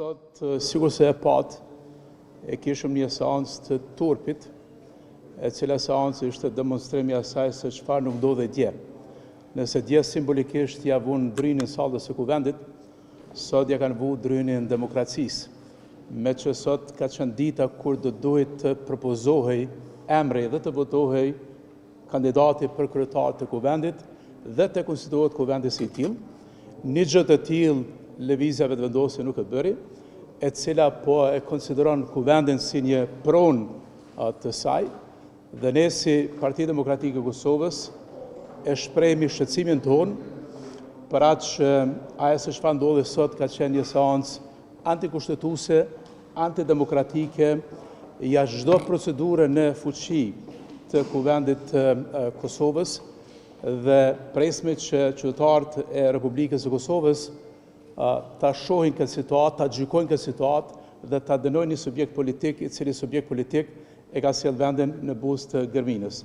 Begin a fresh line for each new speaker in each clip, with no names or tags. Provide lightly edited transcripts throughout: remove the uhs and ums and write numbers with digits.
Sot, sikurse e patë, e kishëm një seancë të turpit, e cila seancë ishte demonstrim i asaj se çfarë nuk ndodhi dje. Nëse dje simbolikisht ia vunë drynin sallës së kuvendit, sot ia kanë vu drynin demokracisë. Meqë sot ka qenë dita kur do duhej të propozohej emri dhe të votohej kandidati për kryetar të Kuvendit dhe të konstituohet Kuvendi si i tillë. Një gjë të tillë Lëvizja Vetëvendosje nuk e bëri, e cila po e konsideron Kuvendin si një pronë të saj dhe ne si Parti Demokratike e Kosovës e shprehim shqetësimin tonë për atë që ajo se çfarë ndodhi sot ka qenë një seancë antikushtetuese, antidemokratike, jashtë çdo procedure në fuqi të Kuvendit të Kosovës dhe presmi që qytetarët e Republikës së Kosovës ta shohin këtë situatë, ta gjykojnë këtë situatë dhe ta dënojnë një subjekt politik, i cili subjekt politik e ka sjellë vendin në buzë të gërminës.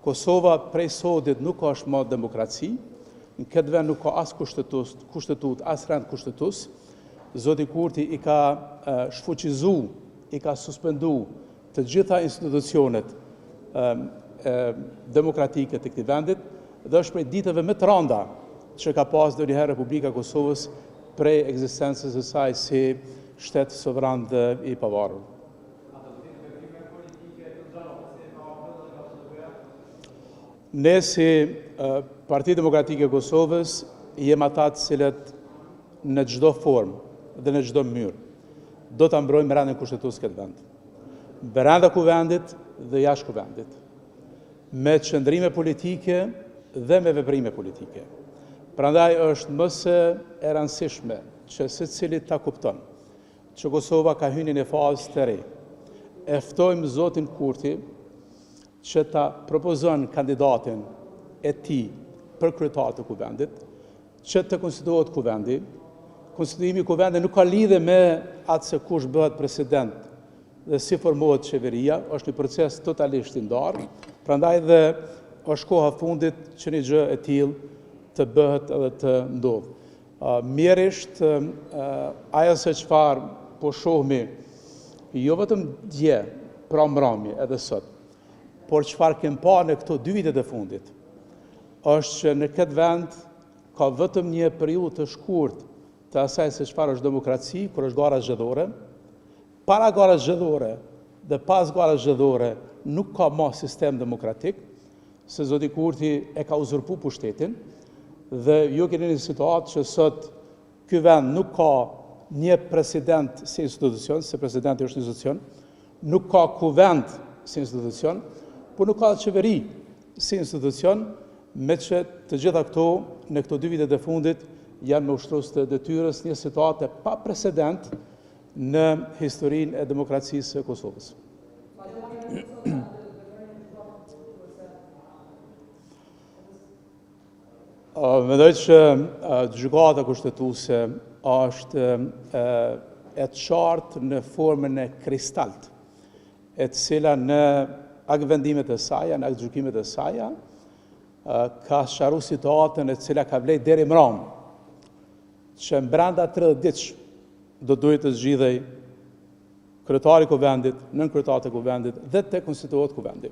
Kosova prej sodit nuk është më demokraci, në këtë vend nuk ka as kushtetutë, as rend kushtetues. Zoti Kurti i ka shfuqizu, i ka suspendu të gjitha institucionet demokratike të këtij vendit dhe është prej ditëve më të randa që ka pas ndonjëherë Republika e Kosovës prej ekzistencës së saj si shtet sovran dhe i pavarur. Ne si Parti Demokratike e Kosovës jem ata të cilët në çdo formë dhe në çdo mënyrë do ta mbrojmë rendin kushtetues këtë vend. Brenda kuvendit dhe jashtë kuvendit. Me qëndrime politike dhe me veprime politike. Prandaj është më se e rëndësishme që secili ta kupton që Kosova ka hy në një fazë të re. E ftojmë zotin Kurti që ta propozon kandidatin e tij për kryetar të kuvendit, që të konstituohet kuvendi. Konstituimi i kuvendit nuk ka lidhje me atë se kush bëhet president dhe si formohet qeveria, është një proces totalisht i ndarë, prandaj dhe është koha e fundit që një gjë e tillë të bëhet edhe të ndodhë. Mjerisht, ajo se çfarë po shohmi, jo vetëm dje, pra mbrami edhe sot, por çfarë kem pa në këto dy vitet e fundit, është që në këtë vend ka vetëm një periudhë të shkurt të asaj se çfarë është demokraci, kur është gara zgjedhore, para garës zgjedhore dhe pas garës zgjedhore nuk ka ma sistem demokratik, se zoti Kurti e ka uzurpu pushtetin dhe ju keni një situatë që sot ky vend nuk ka një president si institucion, se presidenti është institucion, nuk ka kuvend si institucion, por nuk ka qeveri si institucion, meqë të gjitha këto në këto dy vitet e fundit janë me ushtrues të detyrës një situatë e paprecedent në historinë e demokracisë së Kosovës. Mendoj që gjykata kushtetuese është e qartë në formën e kristalt, e cila në aktvendimet e saja, në aktgjykimet e saja, ka sqaru situatën e cila ka vlejt deri mramë, që brenda 30 ditësh do duhej të zgjidhej kryetari i kuvendit, nënkryetarët e kuvendit dhe të konstituohet kuvendi.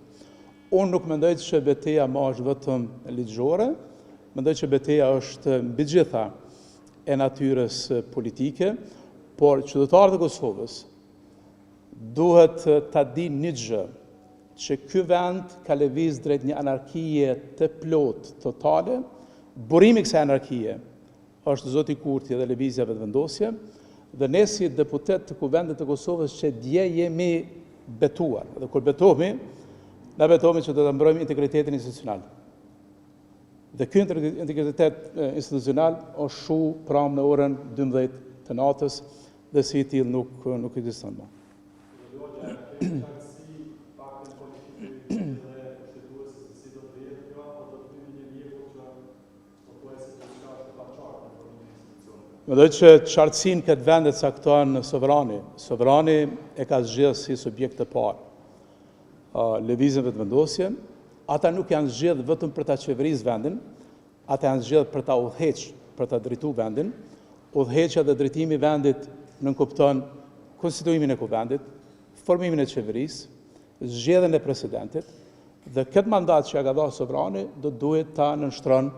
Unë nuk mendoj që beteja ma është vetëm ligjore, mendoj që beteja është mbi gjitha e natyrës politike, por qytetarët e Kosovës duhet ta dinë një gjë, që ky vend ka lëviz drejt një anarkie të plotë totale, burimi i kësaj anarkie është zoti Kurti dhe Lëvizja Vetëvendosje, dhe ne si deputetë të Kuvendit të Kosovës që dje jemi betuar, dhe kur betohemi, na betohemi që do të mbrojmë integritetin institucional. Dhe ky integritet institucional është shu pramë në orën 12 të natës dhe si i tillë nuk nuk ekziston më. Mendoj që qartësinë këtë vend e cakton sovrani. Sovrani e ka zgjedh si subjekt të parë. Lëvizjen Vetëvendosje, ata nuk janë zgjedh vetëm për ta qeveris vendin, ata janë zgjedh për ta udhëheq, për ta drejtu vendin. Udhëheqja dhe drejtimi i vendit nënkupton konstituimin e Kuvendit, formimin e qeverisë, zgjedhjen e presidentit dhe këtë mandat që ja ka dhënë sovrani do të duhet ta nënshtron,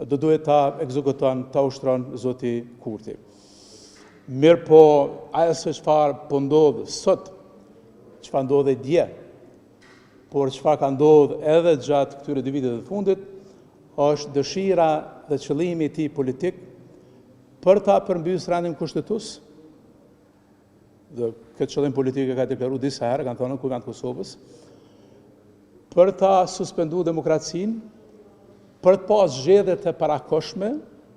do duhet ta ekzekuton, ta ushtron zoti Kurti. Mirëpo, ajo se çfarë po ndodh sot, çfarë ndodhi dje, por çfarë ka ndodhë edhe gjatë këtyre dy viteve të fundit, është dëshira dhe qëllimi i tij politik për ta përmbysë rendin kushtetues, dhe këtë qëllim politik e ka deklaru disa herë, kanë thonë në Kuvend të Kosovës, për ta suspendu demokracinë, për të pas zgjedhje të parakohshme,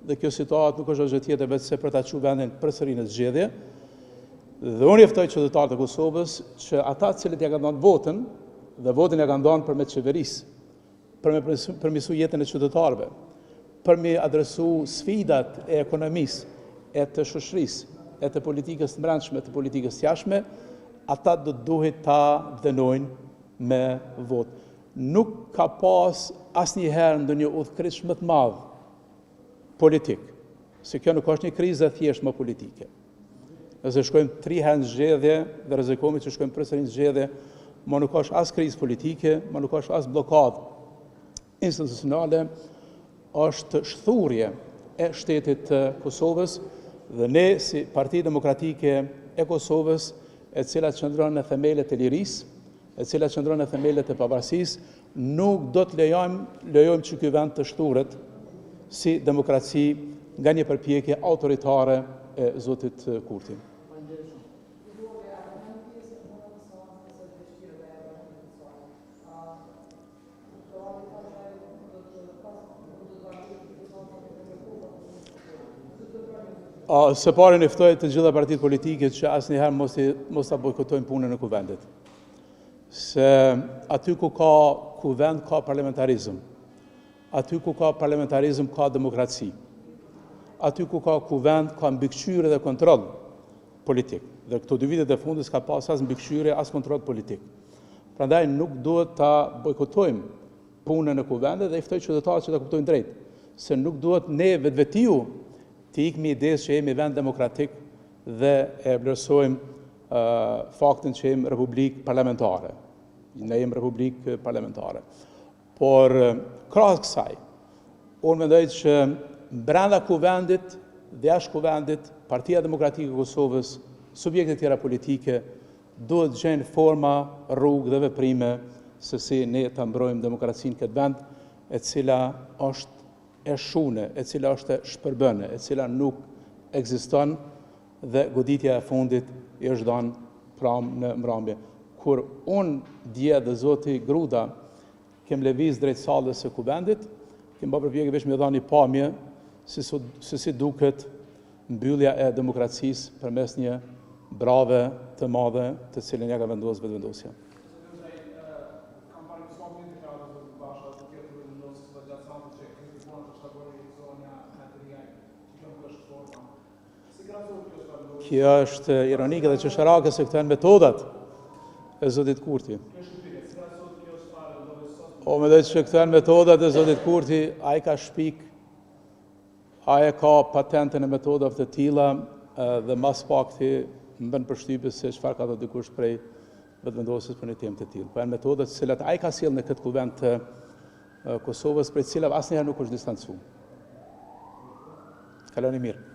dhe kjo situatë nuk është asgjë tjetër veçse për ta çu vendin përsëri në zgjedhje. Dhe unë i ftoj qytetarët e Kosovës që ata të cilët ja kanë dhënë votën, dhe votën ja kanë dhënë për me qeverisë, për me përmirësu jetën e qytetarëve, për me adresu sfidat e ekonomisë, e të shoqërisë, e të politikës të mbrendshme, të politikës të jashtme, ata do të duhet ta dënojnë me votë. Nuk ka pas asnjëherë ndonjë udhëkryq më të madh politik, se kjo nuk është një krizë e thjeshtë më politike. Nëse shkojmë tri herë në zgjedhje dhe rrezikohemi që shkojmë përsëri në zgjedhje, më nuk është as krizë politike, më nuk është as bllokadë institucionale, është shthurje e shtetit të Kosovës dhe ne si Parti Demokratike e Kosovës, e cila qëndron në themelet e lirisë, e cila qëndron në themelet e pavarësisë, nuk do të lejojmë, lejojmë që ky vend të shthuret si demokraci nga një përpjekje autoritare e zotit Kurti. Së pari i ftoj të gjitha partitë politike që asnjëherë mos, mos ta bojkotojnë punën e kuvendit. Se aty ku ka kuvend ka parlamentarizëm. Aty ku ka parlamentarizëm ka demokraci. Aty ku ka kuvend ka mbikëqyrje dhe kontroll politik. Dhe këto dy vitet e fundit s'ka pas as mbikëqyrje, as kontroll politik. Prandaj nuk duhet ta bojkotojmë punën e kuvendit dhe i ftoj qytetarët që ta kuptojnë drejt, se nuk duhet ne vetvetiu t'i ikmi idesë që jemi vend demokratik dhe e vlerësojmë faktin që jemi republikë parlamentare. Ne jemi republikë parlamentare. Por, krahas kësaj, unë mendoj që brenda kuvendit dhe jashtë kuvendit, Partia Demokratike e Kosovës, subjektet tjera politike, duhet të gjejnë forma, rrugë dhe veprime se si ne ta mbrojmë demokracinë në këtë vend, e cila është e shune, e cila është e shpërbëne, e cila nuk ekziston dhe goditja e fundit i është dhanë pramë në mramje. Kur unë dje dhe zoti Gruda kem lëviz drejt sallës së kuvendit, kem ba përpjekje veç me dhanë një pamje se si, si duket mbyllja e demokracisë përmes një brave të madhe të cilën ja ka vendosë Vetëvendosja. Kjo është ironike dhe qesharake se këto janë metodat e Zotit Kurti. O mendoj që këto janë metodat e Zotit Kurti, ai ka shpik, ai e ka patentën e metodave të tilla dhe ma s'pakti më bën përshtypje se çfarë ka thënë dikush prej Vetëvendosjes për një temë të tillë. Po janë metodat të cilat ai ka sjellë në këtë kuvend të Kosovës, prej të cilave asnjëherë nuk është distancu. Kaloni mirë.